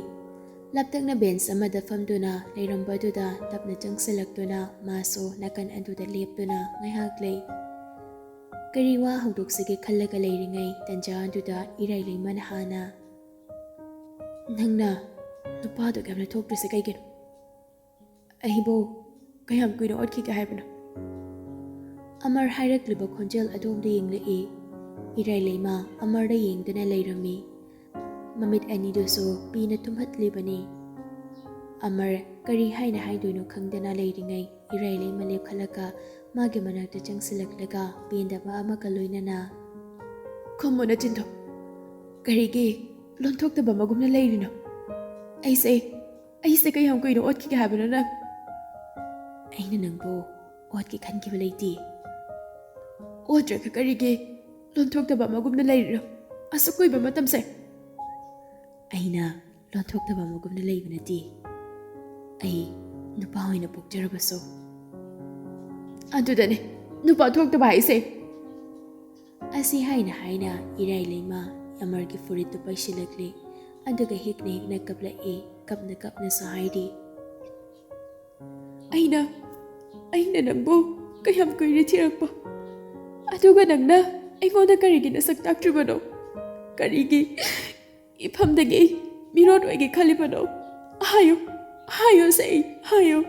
ꯂꯥꯞꯇꯛꯅ ꯕꯦꯟꯆ ꯑꯃꯗ ꯐꯝꯗꯨꯅ ꯂꯩꯔꯝꯕꯗꯨꯗ ꯇꯞꯅ ꯆꯪꯁꯤꯜꯂꯛꯇꯨꯅ ꯃꯥꯁꯨ ꯅꯥꯀꯟ ꯑꯗꯨꯗ ꯂꯦꯞꯇꯨꯅ ꯉꯥꯏꯍꯥꯛ ꯂꯩ꯫ ꯀꯔꯤ ꯋꯥ ꯍꯧꯗꯣꯛꯁꯤꯒꯦ ꯈꯜꯂꯒ ꯂꯩꯔꯤꯉꯩ ꯇꯟꯖꯥ ꯑꯗꯨꯗ ꯏꯔꯥꯏ ꯂꯩꯃꯅ ꯍꯥꯟꯅ, "ꯅꯪꯅ ꯅꯨꯄꯥꯗꯨ ꯀꯌꯥꯝ ꯂꯣꯟꯊꯣꯛꯇ꯭ꯔꯤꯁꯦ ꯀꯩꯒꯤꯅꯣ? ꯑꯩꯕꯨ ꯀꯌꯥꯝ ꯀꯨꯏꯅ ꯑꯣꯠꯈꯤꯒꯦ ꯍꯥꯏꯕꯅꯣ?" ꯑꯃꯔ ꯍꯥꯏꯔꯛꯂꯤꯕ ꯈꯣꯟꯖꯦꯜ ꯑꯗꯣꯝꯗ ꯌꯦꯡꯂꯛꯏ꯫ ꯏꯔꯥꯏ ꯂꯩꯃ ꯑꯃꯔꯗ ꯌꯦꯡꯗꯨꯅ ꯂꯩꯔꯝꯃꯤ꯫ ꯃꯃꯤꯠ ꯑꯅꯤꯗꯨꯁꯨ ꯄꯤꯅ ꯇꯨꯝꯍꯠꯂꯤꯕꯅꯤ꯫ ꯑꯃꯔ ꯀꯔꯤ ꯍꯥꯏꯅ ꯍꯥꯏꯗꯣꯏꯅꯣ ꯈꯪꯗꯅ ꯂꯩꯔꯤꯉꯩ ꯏꯔꯥꯏ ꯂꯩꯃ ꯂꯦꯞꯈꯠꯂꯒ ꯃꯥꯒꯤ ꯃꯅꯥꯛꯇ ꯆꯪꯁꯤꯜꯂꯛꯂꯒ ꯄꯦꯟꯗꯕ ꯑꯃꯒ ꯂꯣꯏꯅꯅ, "ꯈꯨꯝꯃꯨ ꯅꯆꯤꯟꯗꯣ꯫ ꯀꯔꯤꯒꯤ ꯂꯣꯟꯊꯣꯛꯇꯕ ꯃꯒꯨꯝꯅ ꯂꯩꯔꯤꯅꯣ? ꯑꯩꯁꯦ, ꯑꯩꯁꯦ ꯀꯌꯥꯝ ꯀꯨꯏꯅ ꯑꯣꯠꯈꯤꯒꯦ ꯍꯥꯏꯕꯅꯣ ꯅꯪ?" "ꯑꯩꯅ ꯅꯪꯕꯨ ꯑꯣꯠꯀꯦ ꯈꯟꯈꯤꯕ ꯂꯩꯇꯦ꯫" "ꯑꯣꯠꯇ꯭ꯔꯒ ꯀꯔꯤꯒꯤ ꯂꯣꯟꯊꯣꯛꯇꯕ ꯑꯃꯒꯨꯝꯅ ꯂꯩꯔꯤꯅꯣ ꯑꯁꯨꯛ ꯀꯨꯏꯕ ꯃꯇꯝꯁꯦ?" "ꯑꯩꯅ ꯂꯣꯟꯊꯣꯛꯇꯕ ꯑꯃꯒꯨꯝꯅ ꯂꯩꯕ ꯅꯠꯇꯦ꯫ ꯑꯩ ꯅꯨꯄꯥ ꯑꯣꯏꯅ ꯄꯣꯛꯆꯔꯕꯁꯨ꯫" "ꯑꯗꯨꯗꯅꯦ ꯅꯨꯄꯥ ꯊꯣꯛꯇꯕ ꯍꯥꯏꯁꯦ꯫" ꯑꯁꯤ ꯍꯥꯏꯅ ꯍꯥꯏꯅ ꯏꯔꯥꯏ ꯂꯩꯃ ꯑꯃꯔꯒꯤ ꯐꯨꯔꯤꯠꯇꯨ ꯄꯥꯏꯁꯤꯜꯂꯛꯂꯦ꯫ ꯑꯗꯨꯒ ꯍꯦꯛꯅ ꯍꯦꯛꯅ ꯀꯞꯂꯛꯏ, ꯀꯞꯅ ꯀꯞꯅꯁꯨ ꯍꯥꯏꯔꯤ, "ꯑꯩꯅ, ꯑꯩꯅ ꯅꯪꯕꯨ ꯀꯌꯥꯝ ꯀꯨꯏꯔꯦ ꯊꯤꯔꯛꯄ, ꯑꯗꯨꯒ ꯅꯪꯅ ꯑꯩꯉꯣꯟꯗ ꯀꯔꯤꯒꯤ ꯅꯁꯛ ꯇꯥꯛꯇ꯭ꯔꯤꯕꯅꯣ? ꯀꯔꯤꯒꯤ ꯏꯐꯝꯗꯒꯤ ꯃꯤꯔꯣꯠ ꯑꯣꯏꯒꯦ ꯈꯜꯂꯤꯕꯅꯣ? ꯍꯥꯏꯌꯨ, ꯍꯥꯏꯌꯨ ꯁꯦ, ꯍꯥꯏꯌꯨ꯫"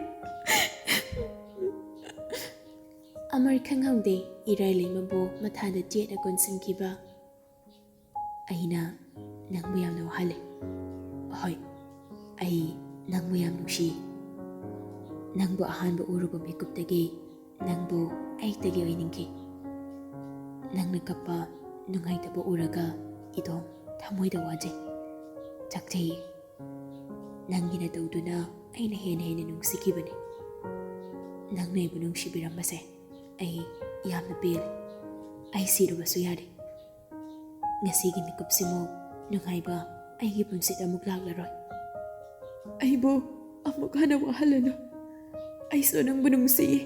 ꯑꯃꯔ ꯈꯪꯍꯧꯗꯦ ꯏꯔꯥꯏ ꯂꯩꯃꯕꯨ ꯃꯊꯥꯗ ꯆꯦꯠꯅ ꯀꯣꯟꯁꯤꯟꯈꯤꯕ꯫ "ꯑꯩꯅ ꯅꯪꯕꯨ ꯌꯥꯝꯅ ꯋꯥꯍꯜꯂꯦ꯫ ꯍꯣꯏ, ꯑꯩ ꯅꯪꯕꯨ ꯌꯥꯝ ꯅꯨꯡꯁꯤ꯫ ꯅꯪꯕꯨ ꯑꯍꯥꯟꯕ ꯎꯔꯨꯕ ꯃꯤꯀꯨꯞꯇꯒꯤ ꯅꯪꯕꯨ ꯑꯩꯇꯒꯤ ꯑꯣꯏꯅꯤꯡꯈꯤ꯫ ꯅꯪꯅ ꯀꯞꯄ ꯅꯨꯡꯉꯥꯏꯇꯕ ꯎꯔꯒ ꯏꯇꯣꯝ ꯊꯃꯣꯏꯗ ꯋꯥꯖꯩ, ꯆꯥꯛꯆꯩꯌꯦ꯫ ꯅꯪꯒꯤ ꯅꯇꯧꯗꯨꯅ ꯑꯩꯅ ꯍꯦꯟꯅ ꯍꯦꯟꯅ ꯅꯨꯡꯁꯤꯈꯤꯕꯅꯤ꯫ ꯅꯪꯅ ꯑꯩꯕꯨ ꯅꯨꯡꯁꯤꯕꯤꯔꯝꯕꯁꯦ ꯑꯩ ꯌꯥꯝꯅ ꯄꯦꯜꯂꯤ꯫ ꯑꯩ ꯁꯤꯔꯕꯁꯨ ꯌꯥꯔꯦ꯫ ꯉꯁꯤꯒꯤ ꯃꯤꯀꯨꯞꯁꯤꯃꯨꯛ ꯅꯨꯡꯉꯥꯏꯕ ꯑꯩꯒꯤ ꯄꯨꯟꯁꯤꯗ ꯑꯃꯨꯛ ꯂꯥꯛꯂꯔꯣꯏ꯫ ꯑꯩꯕꯨ ꯑꯃꯨꯛ ꯍꯟꯅ ꯋꯥꯍꯜꯂꯅꯨ꯫ ꯑꯩꯁꯨ ꯅꯪꯕꯨ ꯅꯨꯡꯁꯤꯌꯦ꯫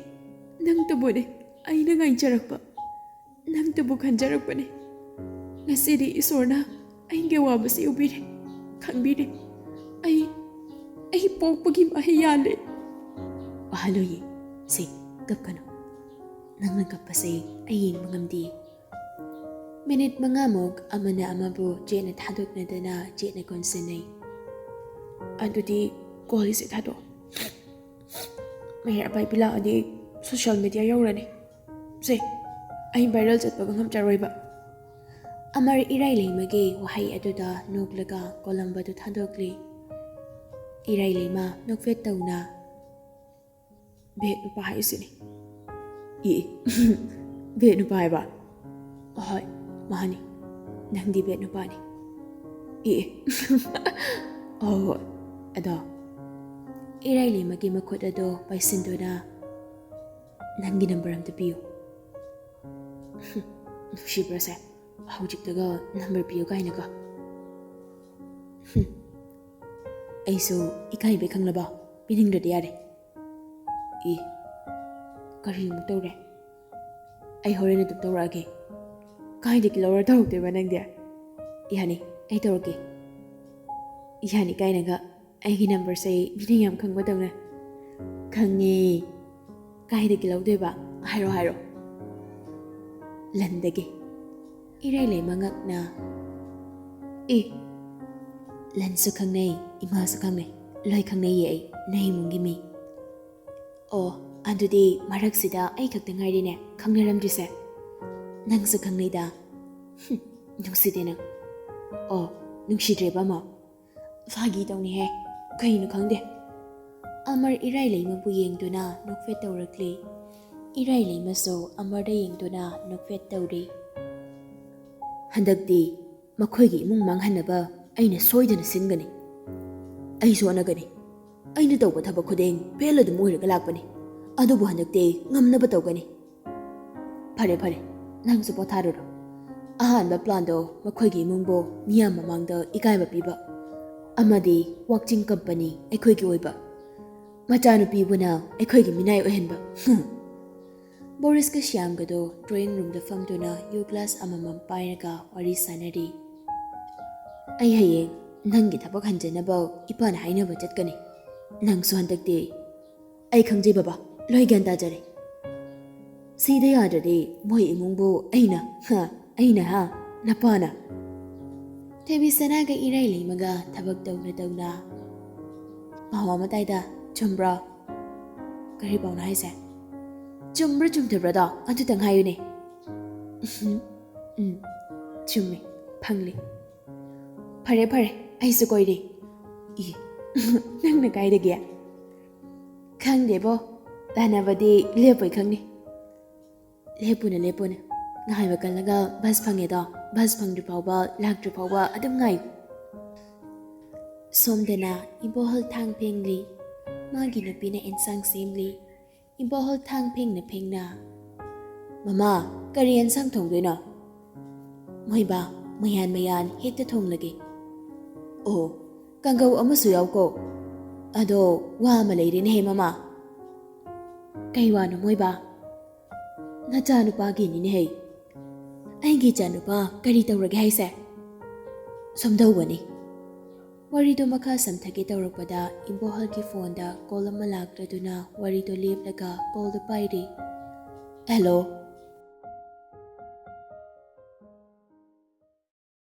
ꯅꯪꯇꯕꯨꯅꯦ ꯑꯩꯅ ꯉꯥꯏꯖꯔꯛꯄ꯫ ꯅꯪꯇꯕꯨ ꯈꯟꯖꯔꯛꯄꯅꯦ꯫ ꯉꯁꯤꯗꯤ ꯏꯁꯣꯔꯅ ꯑꯩꯒꯤ ꯑꯋꯥꯕꯁꯤ ꯎꯕꯤꯔꯦ, ꯈꯪꯕꯤꯔꯦ꯫ ꯑꯩ, ꯑꯩ ꯄꯣꯛꯄꯒꯤ ꯃꯍꯩ ꯌꯥꯜꯂꯦ꯫ ꯋꯥꯍꯜꯂꯣꯏꯌꯦ꯫ ꯁꯦ, ꯀꯞꯀꯅꯨ꯫ ꯅꯪꯅ ꯀꯞꯄꯁꯦ ꯑꯩ ꯌꯦꯡꯕ ꯉꯝꯗꯦ꯫ ꯃꯤꯅꯤꯠ ꯃꯉꯥꯃꯨꯛ ꯑꯃꯅ ꯑꯃꯕꯨ ꯆꯦꯠꯅ ꯊꯥꯗꯣꯛꯅꯗꯅ ꯆꯦꯠꯅ ꯀꯣꯟꯁꯤꯟꯅꯩ꯫ ꯑꯗꯨꯗꯤ ꯀꯣꯜꯁꯦ ꯊꯥꯗꯣꯛꯑꯣ꯫ ꯃꯍꯦꯔ ꯑꯄꯥꯏꯕꯤ ꯂꯥꯛꯑꯗꯤ ꯁꯣꯁꯤꯌꯦꯜ ꯃꯤꯗꯤꯌꯥ ꯌꯧꯔꯅꯤ꯫ ꯁꯦ, ꯑꯩ ꯚꯥꯏꯔꯦꯜ ꯆꯠꯄꯒ ꯉꯝꯖꯔꯣꯏꯕ꯫ ꯑꯃꯔ ꯏꯔꯥꯏꯂꯩꯃꯒꯤ ꯋꯥꯍꯩ ꯑꯗꯨꯗ ꯅꯣꯛꯂꯒ ꯀꯣꯂꯝꯕꯗꯨ ꯊꯥꯗꯣꯛꯂꯤ꯫ ꯏꯔꯥꯏꯂꯩꯃ ꯅꯣꯛꯐꯦꯠ ꯇꯧꯅ, "ꯕꯦꯠ ꯅꯨꯄꯥ ꯍꯥꯏꯁꯤꯅꯤ꯫" "ꯏ, ꯕꯦꯠ ꯅꯨꯄꯥ ꯍꯥꯏꯕ?" "ꯍꯣꯏ, ꯃꯥꯅꯤ꯫ ꯅꯪꯗꯤ ꯕꯦꯠ ꯅꯨꯄꯥꯅꯤ꯫" "ꯏ, ꯍꯣꯏ, ꯍꯣꯏ꯫" ꯑꯗꯣ ꯏꯔꯥꯏꯂꯩꯃꯒꯤ ꯃꯈꯨꯠ ꯑꯗꯣ ꯄꯥꯏꯁꯤꯟꯗꯨꯅ, "ꯅꯪꯒꯤ ꯅꯝꯕꯔ ꯑꯝꯇ ꯄꯤꯌꯨ꯫" "ꯅꯨꯡꯁꯤꯕ꯭ꯔꯁꯦ? ꯍꯧꯖꯤꯛꯇꯒ ꯅꯝꯕꯔ ꯄꯤꯌꯨ ꯀꯥꯏꯅꯒ?" "ꯍꯨꯝ, ꯑꯩꯁꯨ ꯏꯀꯥꯏꯕꯩ ꯈꯪꯂꯕ? ꯄꯤꯅꯤꯡꯗ꯭ꯔꯗꯤ ꯌꯥꯔꯦ꯫" "ꯏ, ꯀꯔꯤꯃꯨꯛ ꯇꯧꯔꯦ? ꯑꯩ ꯍꯣꯔꯦꯟ ꯑꯗꯨꯝ ꯇꯧꯔꯛꯑꯒꯦ꯫" "ꯀꯥꯏꯗꯒꯤ ꯂꯧꯔ ꯇꯧꯔꯛꯇꯣꯏꯕ ꯅꯪꯗꯤ?" "ꯌꯥꯅꯤ, ꯑꯩ ꯇꯧꯔꯛꯀꯦ꯫" "ꯌꯥꯅꯤ" ꯀꯥꯏꯅꯒ꯫ ꯑꯩꯒꯤ ꯅꯝꯕꯔꯁꯦ ꯃꯤꯅ ꯌꯥꯝ ꯈꯪꯕꯗꯧꯅ꯫ "ꯈꯪꯉꯦ꯫ ꯀꯥꯏꯗꯒꯤ ꯂꯧꯗꯣꯏꯕ? ꯍꯥꯏꯔꯣ, ꯍꯥꯏꯔꯣ꯫" "ꯂꯟꯗꯒꯤ꯫" ꯏꯔꯥꯏꯂꯩꯃ ꯉꯛꯅ, "ꯑꯦ, ꯂꯟꯁꯨ ꯈꯪꯅꯩ, ꯏꯃꯥꯁꯨ ꯈꯪꯅꯩ, ꯂꯣꯏ ꯈꯪꯅꯩꯌꯦ ꯑꯩ, ꯅꯣꯏ ꯏꯃꯨꯡꯒꯤ ꯃꯤ꯫" "ꯑꯣ, ꯑꯗꯨꯗꯤ ꯃꯔꯛꯁꯤꯗ ꯑꯩ ꯈꯛꯇ ꯉꯥꯏꯔꯦꯅꯦ ꯈꯪꯅꯔꯝꯗ꯭ꯔꯤꯁꯦ꯫" "ꯅꯪꯁꯨ ꯈꯪꯅꯩꯗ꯫" "ꯍꯨꯝ, ꯅꯨꯡꯁꯤꯗꯦ ꯅꯪ꯫" "ꯑꯣ, ꯅꯨꯡꯁꯤꯗ꯭ꯔꯦꯕ ꯑꯃ?" "ꯐꯥꯒꯤ ꯇꯧꯅꯤꯍꯦ, ꯀꯩꯅꯣ ꯈꯪꯗꯦ꯫" ꯑꯃꯔ ꯏꯔꯥꯏꯂꯩꯃꯕꯨ ꯌꯦꯡꯗꯨꯅ ꯅꯣꯛꯐꯦꯠ ꯇꯧꯔꯛꯂꯤ꯫ ꯏꯔꯥꯏꯂꯩꯃꯁꯨ ꯑꯃꯔꯗ ꯌꯦꯡꯗꯨꯅ ꯅꯣꯛꯐꯦꯠ ꯇꯧꯔꯤ꯫ "ꯍꯟꯗꯛꯇꯤ ꯃꯈꯣꯏꯒꯤ ꯏꯃꯨꯡ ꯃꯥꯡꯍꯟꯅꯕ ꯑꯩꯅ ꯁꯣꯏꯗꯅ ꯁꯤꯟꯒꯅꯤ꯫ ꯑꯩꯁꯨ ꯍꯣꯠꯅꯒꯅꯤ꯫ ꯑꯩꯅ ꯇꯧꯕ ꯊꯕꯛ ꯈꯨꯗꯤꯡ ꯐꯦꯜ ꯑꯗꯨꯝ ꯑꯣꯏꯔꯒ ꯂꯥꯛꯄꯅꯤ꯫ ꯑꯗꯨꯕꯨ ꯍꯟꯗꯛꯇꯤ ꯉꯝꯅꯕ ꯇꯧꯒꯅꯤ꯫ ꯐꯔꯦ, ꯐꯔꯦ, ꯅꯪꯁꯨ ꯄꯣꯊꯥꯔꯨꯔꯣ꯫ ꯑꯍꯥꯟꯕ ꯄ꯭ꯂꯥꯟꯗꯣ ꯃꯈꯣꯏꯒꯤ ꯏꯃꯨꯡꯕꯨ ꯃꯤꯌꯥꯝ ꯃꯃꯥꯡꯗ ꯏꯀꯥꯏꯕ ꯄꯤꯕ, ꯑꯃꯗꯤ ꯋꯥꯛꯆꯤꯡ ꯀꯝꯄꯅꯤ ꯑꯩꯈꯣꯏꯒꯤ ꯑꯣꯏꯕ, ꯃꯆꯥꯅꯨꯄꯤꯕꯨꯅ ꯑꯩꯈꯣꯏꯒꯤ ꯃꯤꯅꯥꯏ ꯑꯣꯏꯍꯟꯕ꯫" ꯍꯨꯝ꯫ ꯕꯣꯔꯤꯁꯀ ꯁ꯭ꯌꯥꯝꯒꯗꯣ ꯗ꯭ꯔꯣꯌꯤꯡ ꯔꯨꯝꯗ ꯐꯝꯗꯨꯅ ꯌꯨ ꯒ꯭ꯂꯥꯁ ꯑꯃꯃꯝ ꯄꯥꯏꯔꯒ ꯋꯥꯔꯤ ꯁꯥꯟꯅꯔꯤ꯫ "ꯑꯩ ꯍꯌꯦꯡ ꯅꯪꯒꯤ ꯊꯕꯛ ꯍꯟꯖꯅꯕ ꯏꯄꯥꯅ ꯍꯥꯏꯅꯕ ꯆꯠꯀꯅꯤ꯫ ꯅꯪꯁꯨ ꯍꯟꯗꯛꯇꯤ ꯑꯩ ꯈꯪꯖꯩ ꯕꯕꯥ, ꯂꯣꯏ ꯒ꯭ꯌꯥꯟ ꯇꯥꯖꯔꯦ꯫ ꯁꯤꯗ ꯌꯥꯗ꯭ꯔꯗꯤ ꯃꯣꯏ ꯏꯃꯨꯡꯕꯨ ꯑꯩꯅ, ꯍꯥ, ꯑꯩꯅ, ꯍꯥ, ꯅꯄꯥꯅ꯫" ꯊꯣꯏꯕꯤꯁꯅꯥꯒ ꯏꯔꯥꯏꯂꯩꯃꯒ ꯊꯕꯛ ꯇꯧꯅ ꯇꯧꯅ, "ꯄꯥꯎ ꯑꯃ ꯇꯥꯏꯗ, ꯆꯨꯝꯕ꯭ꯔꯣ?" "ꯀꯔꯤ ꯄꯥꯎꯅꯣ ꯍꯥꯏꯁꯦ?" "ꯆꯨꯝꯕ꯭ꯔꯥ ꯆꯨꯝꯗꯕ꯭ꯔꯥꯗꯣ ꯑꯗꯨꯇꯪ ꯍꯥꯏꯌꯨꯅꯦ꯫" "ꯎꯝ, ꯎꯝ, ꯆꯨꯝꯃꯦ, ꯐꯪꯂꯦ꯫" "ꯐꯔꯦ, ꯐꯔꯦ, ꯑꯩꯁꯨ ꯀꯣꯏꯔꯦ꯫" "ꯏ, ꯅꯪꯅ ꯀꯥꯏꯗꯒꯤ?" "ꯈꯪꯗꯦꯕꯣ, ꯇꯥꯟꯅꯕꯗꯤ ꯂꯦꯞꯄꯣꯏ ꯈꯪꯅꯤ꯫" "ꯂꯦꯞꯄꯨꯅ, ꯂꯦꯞꯄꯨꯅ꯫ ꯉꯥꯏꯕ ꯀꯜꯂꯒ ꯕꯁ ꯐꯪꯉꯦꯗꯣ, ꯕꯁ ꯐꯪꯗ꯭ꯔꯤ ꯐꯥꯎꯕ, ꯂꯥꯛꯇ꯭ꯔꯤ ꯐꯥꯎꯕ ꯑꯗꯨꯝ ꯉꯥꯏꯌꯨ꯫" ꯁꯣꯝꯗꯅ ꯏꯕꯣꯍꯜ ꯊꯥꯡ ꯐꯦꯡꯂꯤ꯫ ꯃꯥꯒꯤ ꯅꯨꯄꯤꯅ ꯑꯦꯟꯁꯥꯡ ꯁꯦꯝꯂꯤ꯫ ꯏꯕꯣꯍꯜ ꯊꯥꯡ ꯐꯦꯡꯅ ꯐꯦꯡꯅ, "ꯃꯃꯥ, ꯀꯔꯤ ꯑꯦꯟꯁꯥꯡ ꯊꯣꯡꯗꯣꯏꯅꯣ?" "ꯃꯣꯏꯕꯥ, ꯃꯌꯥꯟ ꯃꯌꯥꯟ ꯍꯦꯛꯇ ꯊꯣꯡꯂꯒꯦ꯫" "ꯑꯣ, ꯀꯥꯡꯒꯧ ꯑꯃꯁꯨ ꯌꯥꯎꯀꯣ꯫ ꯑꯗꯣ, ꯋꯥ ꯑꯃ ꯂꯩꯔꯦꯅꯦꯍꯦ, ꯃꯃꯥ꯫" "ꯀꯩ ꯋꯥꯅꯣ, ꯃꯣꯏꯕꯥ?" "ꯅꯆꯥꯅꯨꯄꯥꯒꯤꯅꯤꯅꯦꯍꯦ꯫" "ꯑꯩꯒꯤ ꯏꯆꯥꯅꯨꯄꯥ ꯀꯔꯤ ꯇꯧꯔꯒꯦ ꯍꯥꯏꯁꯦ?" "ꯁꯨꯝ ꯇꯧꯕꯅꯤ꯫" ꯋꯥꯔꯤꯗꯣ ꯃꯈꯥ ꯁꯝꯊꯒꯦ ꯇꯧꯔꯛꯄꯗ ꯏꯕꯣꯍꯜꯒꯤ ꯐꯣꯟꯗ ꯀꯣꯜ ꯑꯃ ꯂꯥꯛꯂꯗꯨꯅ ꯋꯥꯔꯤꯗꯣ ꯂꯦꯞꯂꯒ ꯀꯣꯜꯗꯣ ꯄꯥꯏꯔꯤ꯫ "ꯍꯦꯜꯂꯣ,